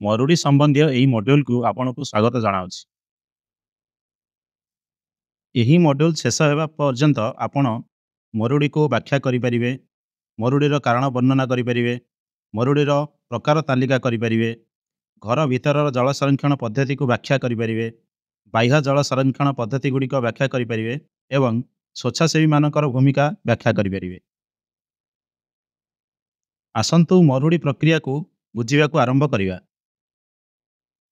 ମରୁଡ଼ି ସମ୍ବନ୍ଧୀୟ ଏହି ମଡ୍ୟୁଲକୁ ଆପଣଙ୍କୁ ସ୍ୱାଗତ ଜଣାଉଛି। ଏହି ମଡ୍ୟୁଲ ଶେଷ ହେବା ପର୍ଯ୍ୟନ୍ତ ଆପଣ ମରୁଡ଼ିକୁ ବ୍ୟାଖ୍ୟା କରିପାରିବେ, ମରୁଡ଼ିର କାରଣ ବର୍ଣ୍ଣନା କରିପାରିବେ, ମରୁଡ଼ିର ପ୍ରକାର ତାଲିକା କରିପାରିବେ, ଘର ଭିତରର ଜଳ ସଂରକ୍ଷଣ ପଦ୍ଧତିକୁ ବ୍ୟାଖ୍ୟା କରିପାରିବେ, ବାହ୍ୟ ଜଳ ସଂରକ୍ଷଣ ପଦ୍ଧତିଗୁଡ଼ିକ ବ୍ୟାଖ୍ୟା କରିପାରିବେ ଏବଂ ସ୍ୱେଚ୍ଛାସେବୀମାନଙ୍କର ଭୂମିକା ବ୍ୟାଖ୍ୟା କରିପାରିବେ। ଆସନ୍ତୁ ମରୁଡ଼ି ପ୍ରକ୍ରିୟାକୁ ବୁଝିବାକୁ ଆରମ୍ଭ କରିବା।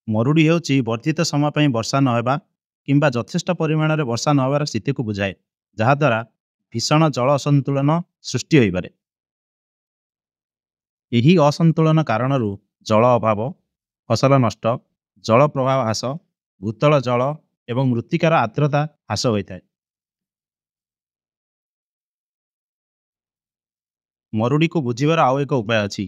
ମରୁଡ଼ି ହେଉଛି ବର୍ଦ୍ଧିତ ସମୟ ପାଇଁ ବର୍ଷା ନ ହେବା କିମ୍ବା ଯଥେଷ୍ଟ ପରିମାଣରେ ବର୍ଷା ନ ହେବାର ସ୍ଥିତିକୁ ବୁଝାଏ, ଯାହାଦ୍ୱାରା ଭୀଷଣ ଜଳ ଅସନ୍ତୁଳନ ସୃଷ୍ଟି ହୋଇପାରେ। ଏହି ଅସନ୍ତୁଳନ କାରଣରୁ ଜଳ ଅଭାବ, ଫସଲ ନଷ୍ଟ, ଜଳ ପ୍ରବାହ ହ୍ରାସ, ଭୂତଳ ଜଳ ଏବଂ ମୃତ୍ତିକାର ଆର୍ଦ୍ରତା ହ୍ରାସ ହୋଇଥାଏ। ମରୁଡ଼ିକୁ ବୁଝିବାର ଆଉ ଏକ ଉପାୟ ଅଛି।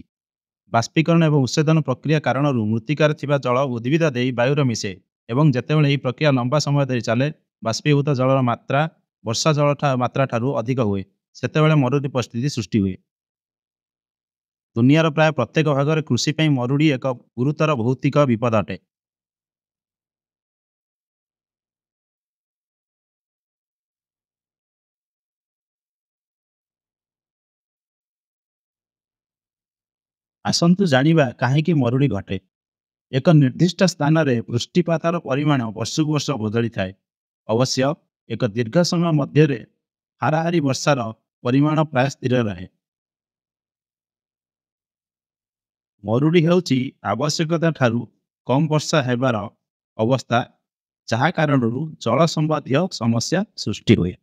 ବାଷ୍ପୀକରଣ ଏବଂ ଉତ୍ସେଦନ ପ୍ରକ୍ରିୟା କାରଣରୁ ମୃତ୍ତିକାରେ ଥିବା ଜଳ ଉଦ୍ଭିଦ ଦେଇ ବାୟୁରେ ମିଶେ ଏବଂ ଯେତେବେଳେ ଏହି ପ୍ରକ୍ରିୟା ଲମ୍ବା ସମୟ ଧରି ଚାଲେ, ବାଷ୍ପୀଭୂତ ଜଳର ମାତ୍ରା ବର୍ଷା ଜଳ ମାତ୍ରାଠାରୁ ଅଧିକ ହୁଏ, ସେତେବେଳେ ମରୁଡ଼ି ପରିସ୍ଥିତି ସୃଷ୍ଟି ହୁଏ। ଦୁନିଆର ପ୍ରାୟ ପ୍ରତ୍ୟେକ ଭାଗରେ କୃଷି ପାଇଁ ମରୁଡ଼ି ଏକ ଗୁରୁତର ଭୌତିକ ବିପଦ ଅଟେ। ଆସନ୍ତୁ ଜାଣିବା କାହିଁକି ମରୁଡ଼ି ଘଟେ। ଏକ ନିର୍ଦ୍ଦିଷ୍ଟ ସ୍ଥାନରେ ବୃଷ୍ଟିପାତର ପରିମାଣ ବର୍ଷକୁ ବର୍ଷ ବଦଳିଥାଏ। ଅବଶ୍ୟ ଏକ ଦୀର୍ଘ ସମୟ ମଧ୍ୟରେ ହାରାହାରି ବର୍ଷାର ପରିମାଣ ପ୍ରାୟ ସ୍ଥିର ରହେ। ମରୁଡ଼ି ହେଉଛି ଆବଶ୍ୟକତା ଠାରୁ କମ୍ ବର୍ଷା ହେବାର ଅବସ୍ଥା, ଯାହା କାରଣରୁ ଜଳ ସମ୍ବନ୍ଧୀୟ ସମସ୍ୟା ସୃଷ୍ଟି ହୁଏ।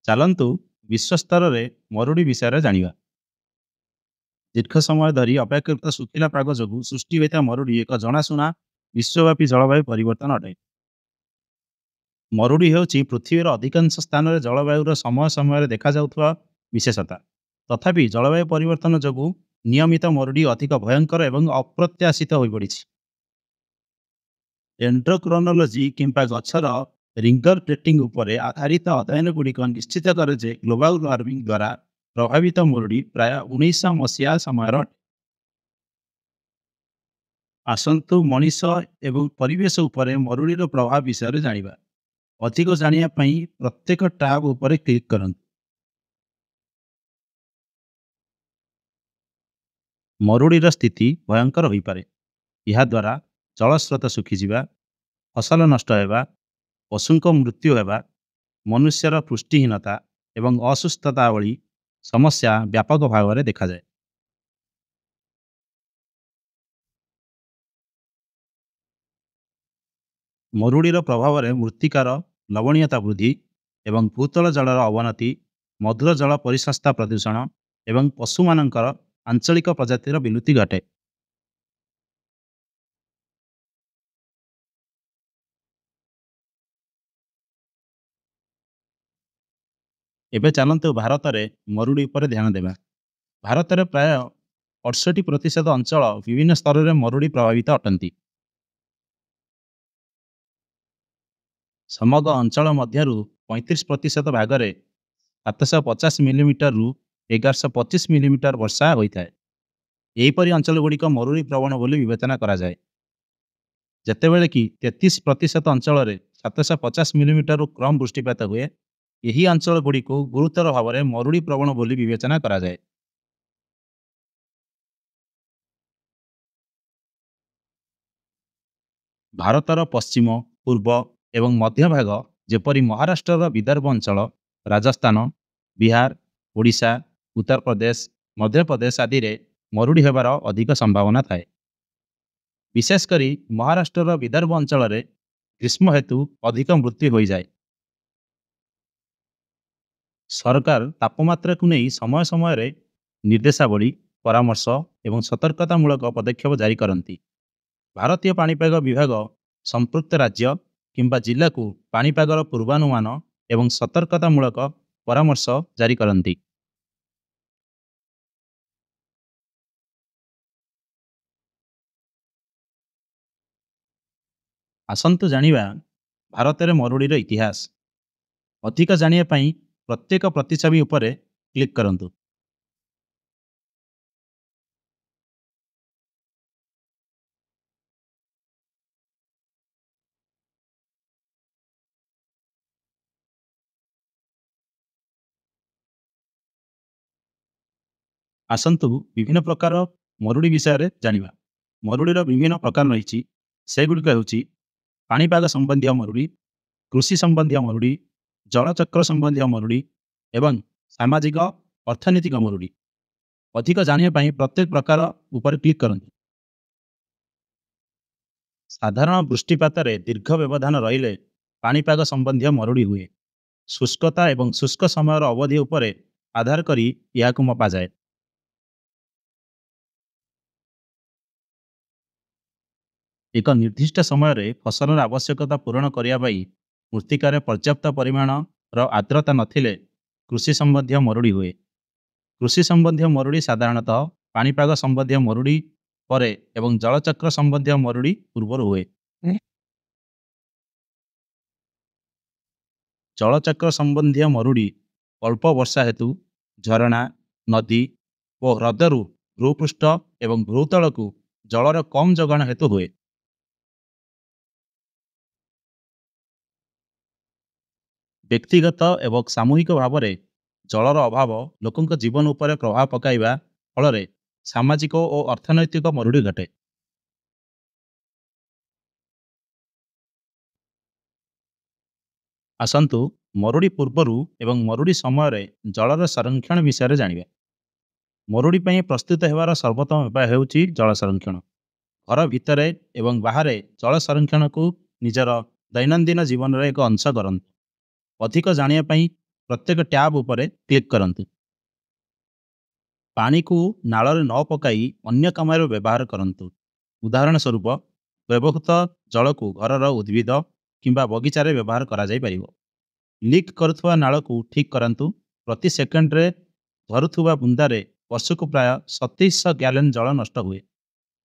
ଚାଲନ୍ତୁ ବିଶ୍ୱ ସ୍ତରରେ ମରୁଡ଼ି ବିଷୟରେ ଜାଣିବା। ଦୀର୍ଘ ସମୟ ଧରି ଅପେକ୍ଷାକୃତ ଶୁଖିଲା ପାଗ ଯୋଗୁଁ ସୃଷ୍ଟି ହୋଇଥିବା ମରୁଡ଼ି ଏକ ଜଣାଶୁଣା ବିଶ୍ୱବ୍ୟାପୀ ଜଳବାୟୁ ପରିବର୍ତ୍ତନ ଅଟେ। ମରୁଡ଼ି ହେଉଛି ପୃଥିବୀର ଅଧିକାଂଶ ସ୍ଥାନରେ ଜଳବାୟୁର ସମୟ ସମୟରେ ଦେଖାଯାଉଥିବା ବିଶେଷତା। ତଥାପି ଜଳବାୟୁ ପରିବର୍ତ୍ତନ ଯୋଗୁଁ ନିୟମିତ ମରୁଡ଼ି ଅଧିକ ଭୟଙ୍କର ଏବଂ ଅପ୍ରତ୍ୟାଶିତ ହୋଇପଡ଼ିଛି। ଡେଣ୍ଡ୍ରୋକ୍ରୋନୋଲୋଜି କିମ୍ବା ଗଛର ରିଙ୍ଗର ଡେଟିଂ ଉପରେ ଆଧାରିତ ଅଧ୍ୟୟନଗୁଡ଼ିକ ନିଶ୍ଚିତ କରେ ଯେ ଗ୍ଲୋବାଲ ୱାର୍ମିଂ ଦ୍ୱାରା ପ୍ରଭାବିତ ମରୁଡ଼ି ପ୍ରାୟ 1900 ମସିହା ସମୟର ଅଟେ। ଆସନ୍ତୁ ମଣିଷ ଏବଂ ପରିବେଶ ଉପରେ ମରୁଡ଼ିର ପ୍ରଭାବ ବିଷୟରେ ଜାଣିବା। ଅଧିକ ଜାଣିବା ପାଇଁ ପ୍ରତ୍ୟେକ ଟ୍ୟାବ୍ ଉପରେ କ୍ଲିକ୍ କରନ୍ତୁ। ମରୁଡ଼ିର ସ୍ଥିତି ଭୟଙ୍କର ହୋଇପାରେ। ଏହାଦ୍ୱାରା ଜଳସ୍ରୋତ ଶୁଖିଯିବା, ଫସଲ ନଷ୍ଟ ହେବା, ପଶୁଙ୍କ ମୃତ୍ୟୁ ହେବା, ମନୁଷ୍ୟର ପୁଷ୍ଟିହୀନତା ଏବଂ ଅସୁସ୍ଥତା ଭଳି ସମସ୍ୟା ବ୍ୟାପକ ଭାବରେ ଦେଖାଯାଏ। ମରୁଡ଼ିର ପ୍ରଭାବରେ ମୃତ୍ତିକାର ଲବଣୀୟତା ବୃଦ୍ଧି ଏବଂ ଭୂତଳ ଜଳର ଅବନତି, ମଧୁର ଜଳ ପରିସଂସ୍ଥା ପ୍ରଦୂଷଣ ଏବଂ ପଶୁମାନଙ୍କର ଆଞ୍ଚଳିକ ପ୍ରଜାତିର ବିଲୁପ୍ତି ଘଟେ। ଏବେ ଚାଲନ୍ତୁ ଭାରତରେ ମରୁଡ଼ି ଉପରେ ଧ୍ୟାନ ଦେବା। ଭାରତରେ ପ୍ରାୟ 68% ଅଞ୍ଚଳ ବିଭିନ୍ନ ସ୍ତରରେ ମରୁଡ଼ି ପ୍ରଭାବିତ ଅଟନ୍ତି। ସମଗ୍ର ଅଞ୍ଚଳ ମଧ୍ୟରୁ 35% ଭାଗରେ 750 ମିଲିମିଟରରୁ 1125 ମିଲିମିଟର ବର୍ଷା ହୋଇଥାଏ। ଏହିପରି ଅଞ୍ଚଳଗୁଡ଼ିକ ମରୁଡ଼ି ପ୍ରବଣ ବୋଲି ବିବେଚନା କରାଯାଏ। ଯେତେବେଳେ କି 33% ଅଞ୍ଚଳରେ 750 ମିଲିମିଟରରୁ କମ୍ ବୃଷ୍ଟିପାତ ହୁଏ, ଏହି ଅଞ୍ଚଳଗୁଡ଼ିକୁ ଗୁରୁତର ଭାବରେ ମରୁଡ଼ି ପ୍ରବଣ ବୋଲି ବିବେଚନା କରାଯାଏ। ଭାରତର ପଶ୍ଚିମ, ପୂର୍ବ ଏବଂ ମଧ୍ୟ ଭାଗ ଯେପରି ମହାରାଷ୍ଟ୍ରର ବିଦର୍ଭ ଅଞ୍ଚଳ, ରାଜସ୍ଥାନ, ବିହାର, ଓଡ଼ିଶା, ଉତ୍ତରପ୍ରଦେଶ, ମଧ୍ୟପ୍ରଦେଶ ଆଦିରେ ମରୁଡ଼ି ହେବାର ଅଧିକ ସମ୍ଭାବନା ଥାଏ। ବିଶେଷ କରି ମହାରାଷ୍ଟ୍ରର ବିଦର୍ଭ ଅଞ୍ଚଳରେ ଗ୍ରୀଷ୍ମ ହେତୁ ଅଧିକ ମୃତ୍ୟୁ ହୋଇଯାଏ। ସରକାର ତାପମାତ୍ରାକୁ ନେଇ ସମୟ ସମୟରେ ନିର୍ଦ୍ଦେଶାବଳୀ, ପରାମର୍ଶ ଏବଂ ସତର୍କତାମୂଳକ ପଦକ୍ଷେପ ଜାରି କରନ୍ତି। ଭାରତୀୟ ପାଣିପାଗ ବିଭାଗ ସମ୍ପୃକ୍ତ ରାଜ୍ୟ କିମ୍ବା ଜିଲ୍ଲାକୁ ପାଣିପାଗର ପୂର୍ବାନୁମାନ ଏବଂ ସତର୍କତାମୂଳକ ପରାମର୍ଶ ଜାରି କରନ୍ତି। ଆସନ୍ତୁ ଜାଣିବା ଭାରତରେ ମରୁଡ଼ିର ଇତିହାସ। ଅଧିକ ଜାଣିବା ପାଇଁ ପ୍ରତ୍ୟେକ ପ୍ରତିଛବି ଉପରେ କ୍ଲିକ୍ କରନ୍ତୁ। ଆସନ୍ତୁ ବିଭିନ୍ନ ପ୍ରକାର ମରୁଡ଼ି ବିଷୟରେ ଜାଣିବା। ମରୁଡ଼ିର ବିଭିନ୍ନ ପ୍ରକାର ରହିଛି। ସେଗୁଡ଼ିକ ହେଉଛି ପାଣିପାଗ ସମ୍ବନ୍ଧୀୟ ମରୁଡ଼ି, କୃଷି ସମ୍ବନ୍ଧୀୟ ମରୁଡ଼ି, ଜଳଚକ୍ର ସମ୍ବନ୍ଧୀୟ ମରୁଡ଼ି ଏବଂ ସାମାଜିକ ଅର୍ଥନୈତିକ ମରୁଡ଼ି। ଅଧିକ ଜାଣିବା ପାଇଁ ପ୍ରତ୍ୟେକ ପ୍ରକାର ଉପରେ କ୍ଲିକ୍ କରନ୍ତୁ। ସାଧାରଣ ବୃଷ୍ଟିପାତରେ ଦୀର୍ଘ ବ୍ୟବଧାନ ରହିଲେ ପାଣିପାଗ ସମ୍ବନ୍ଧୀୟ ମରୁଡ଼ି ହୁଏ। ଶୁଷ୍କତା ଏବଂ ଶୁଷ୍କ ସମୟର ଅବଧି ଉପରେ ଆଧାର କରି ଏହାକୁ ମପାଯାଏ। ଏକ ନିର୍ଦ୍ଦିଷ୍ଟ ସମୟରେ ଫସଲର ଆବଶ୍ୟକତା ପୂରଣ କରିବା ପାଇଁ ମୃତ୍ତିକାରେ ପର୍ଯ୍ୟାପ୍ତ ପରିମାଣର ଆର୍ଦ୍ରତା ନଥିଲେ କୃଷି ସମ୍ବନ୍ଧୀୟ ମରୁଡ଼ି ହୁଏ। କୃଷି ସମ୍ବନ୍ଧୀୟ ମରୁଡ଼ି ସାଧାରଣତଃ ପାଣିପାଗ ସମ୍ବନ୍ଧୀୟ ମରୁଡ଼ି ପରେ ଏବଂ ଜଳଚକ୍ର ସମ୍ବନ୍ଧୀୟ ମରୁଡ଼ି ପୂର୍ବରୁ ହୁଏ। ଜଳଚକ୍ର ସମ୍ବନ୍ଧୀୟ ମରୁଡ଼ି ଅଳ୍ପ ବର୍ଷା ହେତୁ ଝରଣା, ନଦୀ ଓ ହ୍ରଦରୁ ଭୂପୃଷ୍ଠ ଏବଂ ଭୂତଳକୁ ଜଳର କମ୍ ଯୋଗାଣ ହେତୁ ହୁଏ। ବ୍ୟକ୍ତିଗତ ଏବଂ ସାମୂହିକ ଭାବରେ ଜଳର ଅଭାବ ଲୋକଙ୍କ ଜୀବନ ଉପରେ ପ୍ରଭାବ ପକାଇବା ଫଳରେ ସାମାଜିକ ଓ ଅର୍ଥନୈତିକ ମରୁଡ଼ି ଘଟେ। ଆସନ୍ତୁ ମରୁଡ଼ି ପୂର୍ବରୁ ଏବଂ ମରୁଡ଼ି ସମୟରେ ଜଳର ସଂରକ୍ଷଣ ବିଷୟରେ ଜାଣିବା। ମରୁଡ଼ି ପାଇଁ ପ୍ରସ୍ତୁତ ହେବାର ସର୍ବୋତ୍ତମ ଉପାୟ ହେଉଛି ଜଳ ସଂରକ୍ଷଣ। ଘର ଭିତରେ ଏବଂ ବାହାରେ ଜଳ ସଂରକ୍ଷଣକୁ ନିଜର ଦୈନନ୍ଦିନ ଜୀବନର ଏକ ଅଂଶ କରନ୍ତୁ। ଅଧିକ ଜାଣିବା ପାଇଁ ପ୍ରତ୍ୟେକ ଟ୍ୟାବ୍ ଉପରେ କ୍ଲିକ୍ କରନ୍ତୁ। ପାଣିକୁ ନାଳରେ ନ ପକାଇ ଅନ୍ୟ କାମରେ ବ୍ୟବହାର କରନ୍ତୁ। ଉଦାହରଣ ସ୍ୱରୂପ, ବ୍ୟବହୃତ ଜଳକୁ ଘରର ଉଦ୍ଭିଦ କିମ୍ବା ବଗିଚାରେ ବ୍ୟବହାର କରାଯାଇପାରିବ। ଲିକ୍ କରୁଥିବା ନାଳକୁ ଠିକ୍ କରନ୍ତୁ। ପ୍ରତି ସେକେଣ୍ଡରେ ଝରୁଥିବା ବୁନ୍ଦାରେ ବର୍ଷକୁ ପ୍ରାୟ 2700 ଗ୍ୟାଲେନ୍ ଜଳ ନଷ୍ଟ ହୁଏ।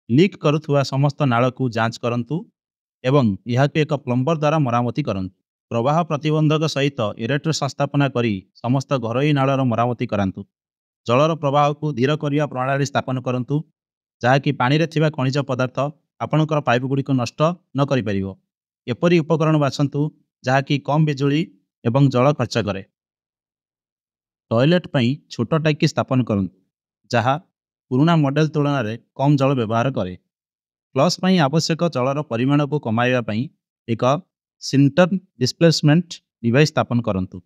ଲିକ୍ କରୁଥିବା ସମସ୍ତ ନାଳକୁ ଯାଞ୍ଚ କରନ୍ତୁ ଏବଂ ଏହାକୁ ଏକ ପ୍ଲମ୍ବର ଦ୍ୱାରା ମରାମତି କରନ୍ତୁ। ପ୍ରବାହ ପ୍ରତିବନ୍ଧକ ସହିତ ଏରେଟର ସଂସ୍ଥାପନା କରି ସମସ୍ତ ଘରୋଇ ନାଳର ମରାମତି କରାନ୍ତୁ। ଜଳର ପ୍ରବାହକୁ ଧୀର କରିବା ପ୍ରଣାଳୀ ସ୍ଥାପନ କରନ୍ତୁ, ଯାହାକି ପାଣିରେ ଥିବା ଖଣିଜ ପଦାର୍ଥ ଆପଣଙ୍କର ପାଇପ୍ ଗୁଡ଼ିକୁ ନଷ୍ଟ ନ କରିପାରିବ। ଏପରି ଉପକରଣ ବାଛନ୍ତୁ ଯାହାକି କମ୍ ବିଜୁଳି ଏବଂ ଜଳ ଖର୍ଚ୍ଚ କରେ। ଟଏଲେଟ୍ ପାଇଁ ଛୋଟ ଟାଙ୍କି ସ୍ଥାପନ କରନ୍ତୁ, ଯାହା ପୁରୁଣା ମଡେଲ ତୁଳନାରେ କମ୍ ଜଳ ବ୍ୟବହାର କରେ। ଫ୍ଲସ୍ ପାଇଁ ଆବଶ୍ୟକ ଜଳର ପରିମାଣକୁ କମାଇବା ପାଇଁ ଏକ ସିଣ୍ଟର୍ନ ଡିସପ୍ଲେସମେଣ୍ଟ ଡିଭାଇସ୍ ସ୍ଥାପନ କରନ୍ତୁ।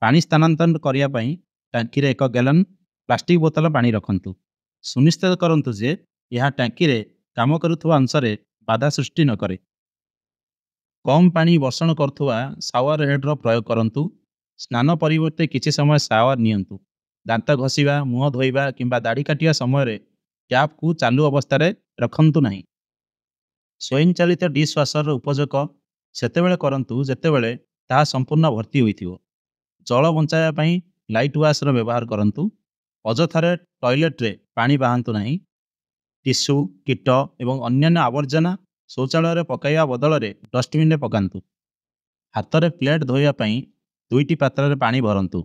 ପାଣି ସ୍ଥାନାନ୍ତରଣ କରିବା ପାଇଁ ଟାଙ୍କିରେ 1 ଗ୍ୟାଲନ୍ ପ୍ଲାଷ୍ଟିକ୍ ବୋତଲ ପାଣି ରଖନ୍ତୁ। ସୁନିଶ୍ଚିତ କରନ୍ତୁ ଯେ ଏହା ଟାଙ୍କିରେ କାମ କରୁଥିବା ଅଂଶରେ ବାଧା ସୃଷ୍ଟି ନ କରେ। କମ୍ ପାଣି ବର୍ଷଣ କରୁଥିବା ସାୱାର ହେଡ୍ର ପ୍ରୟୋଗ କରନ୍ତୁ। ସ୍ନାନ ପରିବର୍ତ୍ତେ କିଛି ସମୟ ସାୱାର ନିଅନ୍ତୁ। ଦାନ୍ତ ଘଷିବା, ମୁହଁ ଧୋଇବା କିମ୍ବା ଦାଢ଼ି କାଟିବା ସମୟରେ ଟ୍ୟାପ୍କୁ ଚାଲୁ ଅବସ୍ଥାରେ ରଖନ୍ତୁ ନାହିଁ। ସ୍ୱୟଂଚାଳିତ ଡିଶ୍ ୱାଶରର ଉପଯୋଗ ସେତେବେଳେ କରନ୍ତୁ ଯେତେବେଳେ ତାହା ସମ୍ପୂର୍ଣ୍ଣ ଭର୍ତ୍ତି ହୋଇଥିବ। ଜଳ ବଞ୍ଚାଇବା ପାଇଁ ଲାଇଟ୍ ୱାଶ୍ର ବ୍ୟବହାର କରନ୍ତୁ। ଅଯଥାରେ ଟଏଲେଟ୍ରେ ପାଣି ବାହାନ୍ତୁ ନାହିଁ। ଟିସୁ, କୀଟ ଏବଂ ଅନ୍ୟାନ୍ୟ ଆବର୍ଜନା ଶୌଚାଳୟରେ ପକାଇବା ବଦଳରେ ଡଷ୍ଟବିନ୍ରେ ପକାନ୍ତୁ। ହାତରେ ପ୍ଲେଟ୍ ଧୋଇବା ପାଇଁ 2ଟି ପାତ୍ରରେ ପାଣି ଭରନ୍ତୁ।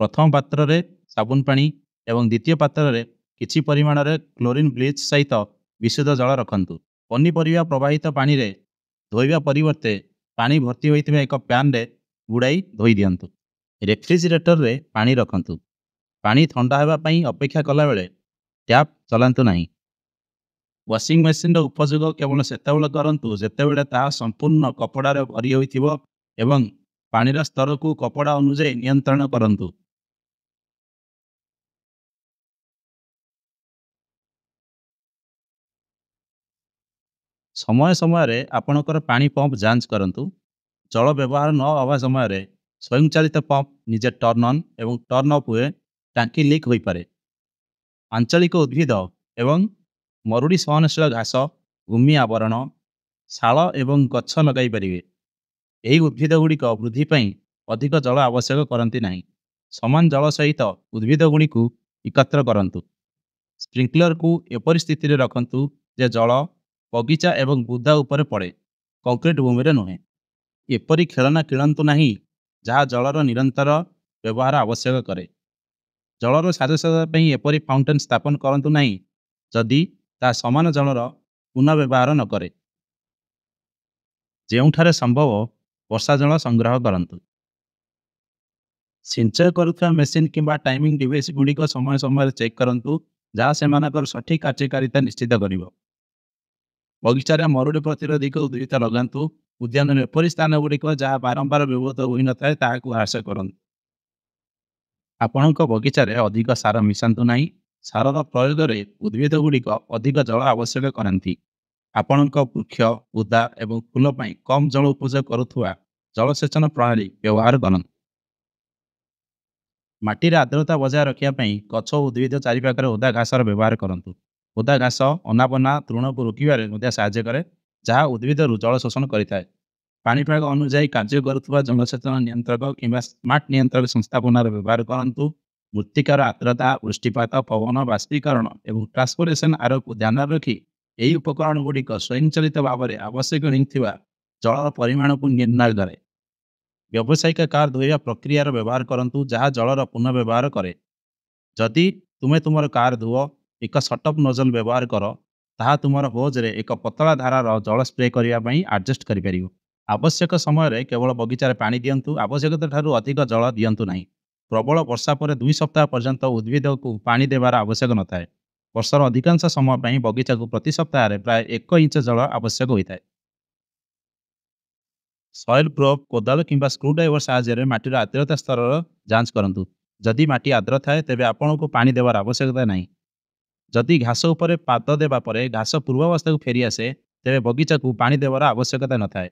ପ୍ରଥମ ପାତ୍ରରେ ସାବୁନ ପାଣି ଏବଂ ଦ୍ୱିତୀୟ ପାତ୍ରରେ କିଛି ପରିମାଣରେ କ୍ଲୋରିନ୍ ବ୍ଲିଚ୍ ସହିତ ବିଶୁଦ୍ଧ ଜଳ ରଖନ୍ତୁ। ପନିପରିବା ପ୍ରବାହିତ ପାଣିରେ ଧୋଇବା ପରିବର୍ତ୍ତେ ପାଣି ଭର୍ତ୍ତି ହୋଇଥିବା ଏକ ପ୍ୟାନ୍ରେ ବୁଡ଼ାଇ ଧୋଇ ଦିଅନ୍ତୁ। ରେଫ୍ରିଜରେଟରରେ ପାଣି ରଖନ୍ତୁ। ପାଣି ଥଣ୍ଡା ହେବା ପାଇଁ ଅପେକ୍ଷା କଲାବେଳେ ଟ୍ୟାପ୍ ଚଲାନ୍ତୁ ନାହିଁ। ୱାଶିଂ ମେସିନ୍ର ଉପଯୋଗ କେବଳ ସେତେବେଳେ କରନ୍ତୁ ଯେତେବେଳେ ତାହା ସମ୍ପୂର୍ଣ୍ଣ କପଡ଼ାରେ ଭରି ହୋଇଥିବ ଏବଂ ପାଣିର ସ୍ତରକୁ କପଡ଼ା ଅନୁଯାୟୀ ନିୟନ୍ତ୍ରଣ କରନ୍ତୁ। ସମୟ ସମୟରେ ଆପଣଙ୍କର ପାଣି ପମ୍ପ ଯାଞ୍ଚ କରନ୍ତୁ। ଜଳ ବ୍ୟବହାର ନ ହେବା ସମୟରେ ସ୍ୱୟଂଚାଳିତ ପମ୍ପ ନିଜେ ଟର୍ନ୍ ଅନ୍ ଏବଂ ଟର୍ନ୍ ଅଫ୍ ହୁଏ, ଟାଙ୍କି ଲିକ୍ ହୋଇପାରେ। ଆଞ୍ଚଳିକ ଉଦ୍ଭିଦ ଏବଂ ମରୁଡ଼ି ସହନଶୀଳ ଘାସ, ଭୂମି ଆବରଣ, ଶାଳ ଏବଂ ଗଛ ଲଗାଇ ପାରିବେ। ଏହି ଉଦ୍ଭିଦଗୁଡ଼ିକ ବୃଦ୍ଧି ପାଇଁ ଅଧିକ ଜଳ ଆବଶ୍ୟକ କରନ୍ତି ନାହିଁ। ସମାନ ଜଳ ସହିତ ଉଦ୍ଭିଦଗୁଡ଼ିକୁ ଏକତ୍ର କରନ୍ତୁ। ସ୍ପ୍ରିଙ୍କଲରକୁ ଏପରି ସ୍ଥିତିରେ ରଖନ୍ତୁ ଯେ ଜଳ ବଗିଚା ଏବଂ ବୁଦା ଉପରେ ପଡ଼େ, କଂକ୍ରିଟ ଭୂମିରେ ନୁହେଁ। ଏପରି ଖେଳନା କିଣନ୍ତୁ ନାହିଁ ଯାହା ଜଳର ନିରନ୍ତର ବ୍ୟବହାର ଆବଶ୍ୟକ କରେ। ଜଳର ସାଜସଜ୍ଜା ପାଇଁ ଏପରି ଫାଉଣ୍ଟେନ୍ ସ୍ଥାପନ କରନ୍ତୁ ନାହିଁ ଯଦି ତାହା ସମାନ ଜଳର ପୁନଃବ୍ୟବହାର ନ କରେ। ଯେଉଁଠାରେ ସମ୍ଭବ ବର୍ଷା ଜଳ ସଂଗ୍ରହ କରନ୍ତୁ। ସିଞ୍ଚୟ କରୁଥିବା ମେସିନ୍ କିମ୍ବା ଟାଇମିଂ ଡିଭାଇସ୍ ଗୁଡ଼ିକ ସମୟ ସମୟରେ ଚେକ୍ କରନ୍ତୁ, ଯାହା ସେମାନଙ୍କର ସଠିକ୍ କାର୍ଯ୍ୟକାରିତା ନିଶ୍ଚିତ କରିବ। ବଗିଚାରେ ମରୁଡ଼ି ପ୍ରତିରୋଧକ ଉଦ୍ଭିଦ ଲଗାନ୍ତୁ। ଉଦ୍ୟାନରେ ଏପରି ସ୍ଥାନ ଗୁଡ଼ିକ ଯାହା ବାରମ୍ବାର ବ୍ୟବହୃତ ହୋଇନଥାଏ, ତାହାକୁ ହ୍ରାସ କରନ୍ତୁ। ଆପଣଙ୍କ ବଗିଚାରେ ଅଧିକ ସାର ମିଶାନ୍ତୁ ନାହିଁ। ସାରର ପ୍ରୟୋଗରେ ଉଦ୍ଭିଦ ଗୁଡ଼ିକ ଅଧିକ ଜଳ ଆବଶ୍ୟକ କରନ୍ତି। ଆପଣଙ୍କ ବୃକ୍ଷ, ବୁଦା ଏବଂ ଫୁଲ ପାଇଁ କମ୍ ଜଳ ଉପଯୋଗ କରୁଥିବା ଜଳସେଚନ ପ୍ରଣାଳୀ ବ୍ୟବହାର କରନ୍ତୁ। ମାଟିରେ ଆର୍ଦ୍ରତା ବଜାୟ ରଖିବା ପାଇଁ ଗଛ ଓ ଉଦ୍ଭିଦ ଚାରିପାଖରେ ଓଦା ଘାସର ବ୍ୟବହାର କରନ୍ତୁ। ଓଦା ଘାସ ଅନାବନା ତୃଣକୁ ରୋକିବାରେ ମଧ୍ୟ ସାହାଯ୍ୟ କରେ, ଯାହା ଉଦ୍ଭିଦରୁ ଜଳ ଶୋଷଣ କରିଥାଏ। ପାଣିପାଗ ଅନୁଯାୟୀ କାର୍ଯ୍ୟ କରୁଥିବା ଜଳସେଚନ ନିୟନ୍ତ୍ରକ କିମ୍ବା ସ୍ମାର୍ଟ ନିୟନ୍ତ୍ରକ ସଂସ୍ଥାପନାର ବ୍ୟବହାର କରନ୍ତୁ। ମୃତ୍ତିକାର ଆର୍ଦ୍ରତା, ବୃଷ୍ଟିପାତ, ପବନ, ବାଷ୍ପୀକରଣ ଏବଂ ଟ୍ରାନ୍ସପୋରେସନ୍ ଆରକୁ ଧ୍ୟାନରେ ରଖି ଏହି ଉପକରଣ ଗୁଡ଼ିକ ସ୍ୱୟଂଚାଳିତ ଭାବରେ ଆବଶ୍ୟକ ହେଉଥିବା ଜଳର ପରିମାଣକୁ ନିର୍ଣ୍ଣୟ କରେ। ବ୍ୟବସାୟିକ କାର୍ ଧୋଇବା ପ୍ରକ୍ରିୟାର ବ୍ୟବହାର କରନ୍ତୁ, ଯାହା ଜଳର ପୁନଃବ୍ୟବହାର କରେ। ଯଦି ତୁମେ ତୁମର କାର୍ ଧୁଅ, ଏକ ସଟଅପ୍ ନୋଜଲ୍ ବ୍ୟବହାର କର, ତାହା ତୁମର ହୋଜ୍ରେ ଏକ ପତଳା ଧାରାର ଜଳ ସ୍ପ୍ରେ କରିବା ପାଇଁ ଆଡ଼ଜଷ୍ଟ କରିପାରିବ। ଆବଶ୍ୟକ ସମୟରେ କେବଳ ବଗିଚାରେ ପାଣି ଦିଅନ୍ତୁ, ଆବଶ୍ୟକତା ଠାରୁ ଅଧିକ ଜଳ ଦିଅନ୍ତୁ ନାହିଁ। ପ୍ରବଳ ବର୍ଷା ପରେ 2 ସପ୍ତାହ ପର୍ଯ୍ୟନ୍ତ ଉଦ୍ଭିଦକୁ ପାଣି ଦେବାର ଆବଶ୍ୟକ ନଥାଏ। ବର୍ଷର ଅଧିକାଂଶ ସମୟ ପାଇଁ ବଗିଚାକୁ ପ୍ରତି ସପ୍ତାହରେ ପ୍ରାୟ 1 ଇଞ୍ଚ ଜଳ ଆବଶ୍ୟକ ହୋଇଥାଏ। ସଏଲ୍ ପ୍ରୋବ୍, କୋଦାଳ କିମ୍ବା ସ୍କ୍ରୁ ଡ୍ରାଇଭର ସାହାଯ୍ୟରେ ମାଟିର ଆର୍ଦ୍ରତା ସ୍ତରର ଯାଞ୍ଚ କରନ୍ତୁ। ଯଦି ମାଟି ଆର୍ଦ୍ର ଥାଏ, ତେବେ ଆପଣଙ୍କୁ ପାଣି ଦେବାର ଆବଶ୍ୟକତା ନାହିଁ। ଯଦି ଘାସ ଉପରେ ପାଦ ଦେବା ପରେ ଘାସ ପୂର୍ବାବସ୍ଥାକୁ ଫେରିଆସେ, ତେବେ ବଗିଚାକୁ ପାଣି ଦେବାର ଆବଶ୍ୟକତା ନଥାଏ।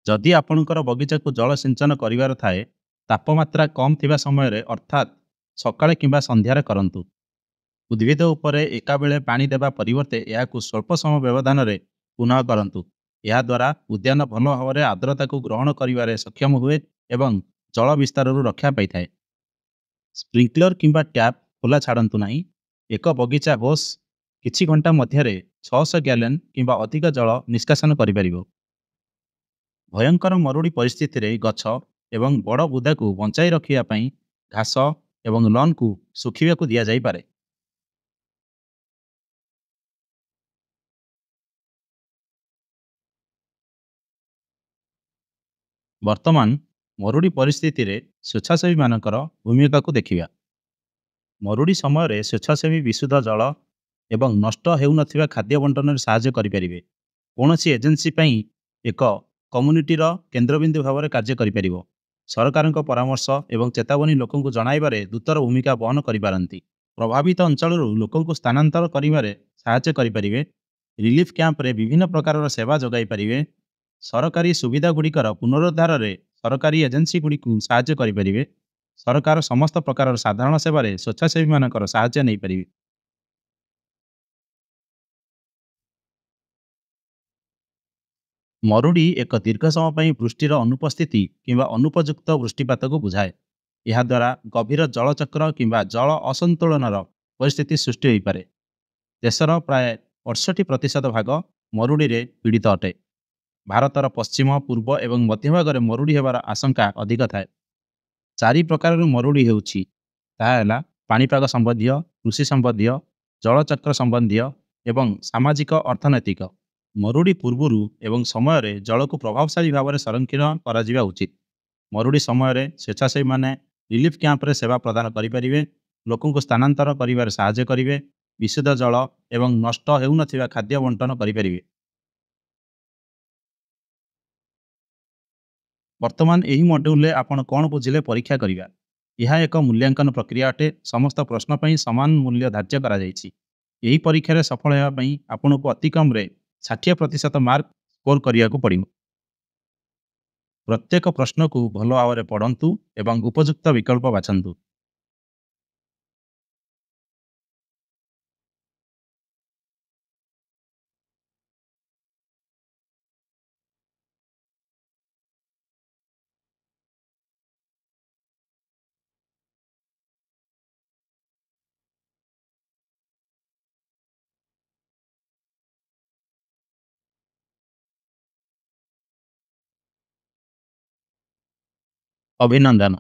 ଯଦି ଆପଣଙ୍କର ବଗିଚାକୁ ଜଳ ସିଞ୍ଚନ କରିବାର ଥାଏ, ତାପମାତ୍ରା କମ୍ ଥିବା ସମୟରେ, ଅର୍ଥାତ୍ ସକାଳେ କିମ୍ବା ସନ୍ଧ୍ୟାରେ କରନ୍ତୁ। ଉଦ୍ଭିଦ ଉପରେ ଏକାବେଳେ ପାଣି ଦେବା ପରିବର୍ତ୍ତେ ଏହାକୁ ସ୍ୱଳ୍ପ ସମୟ ବ୍ୟବଧାନରେ ପୁନଃ କରନ୍ତୁ। ଏହାଦ୍ୱାରା ଉଦ୍ୟାନ ଭଲ ଭାବରେ ଆର୍ଦ୍ରତାକୁ ଗ୍ରହଣ କରିବାରେ ସକ୍ଷମ ହୁଏ ଏବଂ ଜଳ ବିସ୍ତାରରୁ ରକ୍ଷା ପାଇଥାଏ। ସ୍ପ୍ରିଙ୍କଲର କିମ୍ବା ଟ୍ୟାପ୍ ଖୋଲା ଛାଡ଼ନ୍ତୁ ନାହିଁ। ଏକ ବଗିଚା ହୋସ୍ କିଛି ଘଣ୍ଟା ମଧ୍ୟରେ 600 ଗ୍ୟାଲେନ୍ କିମ୍ବା ଅଧିକ ଜଳ ନିଷ୍କାସନ କରିପାରିବ। ଭୟଙ୍କର ମରୁଡ଼ି ପରିସ୍ଥିତିରେ ଗଛ ଏବଂ ବଡ଼ ବୁଦାକୁ ବଞ୍ଚାଇ ରଖିବା ପାଇଁ ଘାସ ଏବଂ ଲନ୍କୁ ଶୁଖିବାକୁ ଦିଆଯାଇପାରେ। ବର୍ତ୍ତମାନ ମରୁଡ଼ି ପରିସ୍ଥିତିରେ ସ୍ୱେଚ୍ଛାସେବୀମାନଙ୍କର ଭୂମିକାକୁ ଦେଖିବା। ମରୁଡ଼ି ସମୟରେ ସ୍ୱେଚ୍ଛାସେବୀ ବିଶୁଦ୍ଧ ଜଳ ଏବଂ ନଷ୍ଟ ହେଉନଥିବା ଖାଦ୍ୟ ବଣ୍ଟନରେ ସାହାଯ୍ୟ କରିପାରିବେ। କୌଣସି ଏଜେନ୍ସି ପାଇଁ ଏକ କମ୍ୟୁନିଟିର କେନ୍ଦ୍ରବିନ୍ଦୁ ଭାବରେ କାର୍ଯ୍ୟ କରିପାରିବ। ସରକାରଙ୍କ ପରାମର୍ଶ ଏବଂ ଚେତାବନୀ ଲୋକଙ୍କୁ ଜଣାଇବାରେ ଦୂତର ଭୂମିକା ବହନ କରିପାରନ୍ତି। ପ୍ରଭାବିତ ଅଞ୍ଚଳରୁ ଲୋକଙ୍କୁ ସ୍ଥାନାନ୍ତର କରିବାରେ ସାହାଯ୍ୟ କରିପାରିବେ। ରିଲିଫ୍ କ୍ୟାମ୍ପରେ ବିଭିନ୍ନ ପ୍ରକାରର ସେବା ଯୋଗାଇ ପାରିବେ। ସରକାରୀ ସୁବିଧାଗୁଡ଼ିକର ପୁନରୁଦ୍ଧାରରେ ସରକାରୀ ଏଜେନ୍ସିଗୁଡ଼ିକୁ ସାହାଯ୍ୟ କରିପାରିବେ। ସରକାର ସମସ୍ତ ପ୍ରକାରର ସାଧାରଣ ସେବାରେ ସ୍ୱେଚ୍ଛାସେବୀମାନଙ୍କର ସାହାଯ୍ୟ ନେଇପାରିବେ। ମରୁଡ଼ି ଏକ ଦୀର୍ଘ ସମୟ ପାଇଁ ବୃଷ୍ଟିର ଅନୁପସ୍ଥିତି କିମ୍ବା ଅନୁପଯୁକ୍ତ ବୃଷ୍ଟିପାତକୁ ବୁଝାଏ। ଏହାଦ୍ୱାରା ଗଭୀର ଜଳଚକ୍ର କିମ୍ବା ଜଳ ଅସନ୍ତୁଳନର ପରିସ୍ଥିତି ସୃଷ୍ଟି ହୋଇପାରେ। ଦେଶର ପ୍ରାୟ 68% ଭାଗ ମରୁଡ଼ିରେ ପୀଡ଼ିତ ଅଟେ। ଭାରତର ପଶ୍ଚିମ, ପୂର୍ବ ଏବଂ ମଧ୍ୟଭାଗରେ ମରୁଡ଼ି ହେବାର ଆଶଙ୍କା ଅଧିକ ଥାଏ। 4 ପ୍ରକାରର ମରୁଡ଼ି ହେଉଛି, ତାହା ହେଲା ପାଣିପାଗ ସମ୍ବନ୍ଧୀୟ, କୃଷି ସମ୍ବନ୍ଧୀୟ, ଜଳଚକ୍ର ସମ୍ବନ୍ଧୀୟ ଏବଂ ସାମାଜିକ ଅର୍ଥନୈତିକ। ମରୁଡ଼ି ପୂର୍ବରୁ ଏବଂ ସମୟରେ ଜଳକୁ ପ୍ରଭାବଶାଳୀ ଭାବରେ ସଂରକ୍ଷଣ କରାଯିବା ଉଚିତ। ମରୁଡ଼ି ସମୟରେ ସ୍ୱେଚ୍ଛାସେବୀମାନେ ରିଲିଫ୍ କ୍ୟାମ୍ପରେ ସେବା ପ୍ରଦାନ କରିପାରିବେ, ଲୋକଙ୍କୁ ସ୍ଥାନାନ୍ତର କରିବାରେ ସାହାଯ୍ୟ କରିବେ, ବିଶୁଦ୍ଧ ଜଳ ଏବଂ ନଷ୍ଟ ହେଉନଥିବା ଖାଦ୍ୟ ବଣ୍ଟନ କରିପାରିବେ। ବର୍ତ୍ତମାନ ଏହି ମଡ୍ୟୁଲରେ ଆପଣ କ'ଣ ବୁଝିଲେ ପରୀକ୍ଷା କରିବା। ଏହା ଏକ ମୂଲ୍ୟାଙ୍କନ ପ୍ରକ୍ରିୟା ଅଟେ। ସମସ୍ତ ପ୍ରଶ୍ନ ପାଇଁ ସମାନ ମୂଲ୍ୟ ଧାର୍ଯ୍ୟ କରାଯାଇଛି। ଏହି ପରୀକ୍ଷାରେ ସଫଳ ହେବା ପାଇଁ ଆପଣଙ୍କୁ ଅତି କମ୍ରେ 60% ମାର୍କ ସ୍କୋର କରିବାକୁ ପଡ଼ିବ। ପ୍ରତ୍ୟେକ ପ୍ରଶ୍ନକୁ ଭଲ ଭାବରେ ପଢ଼ନ୍ତୁ ଏବଂ ଉପଯୁକ୍ତ ବିକଳ୍ପ ବାଛନ୍ତୁ। ଅଭିନନ୍ଦନ।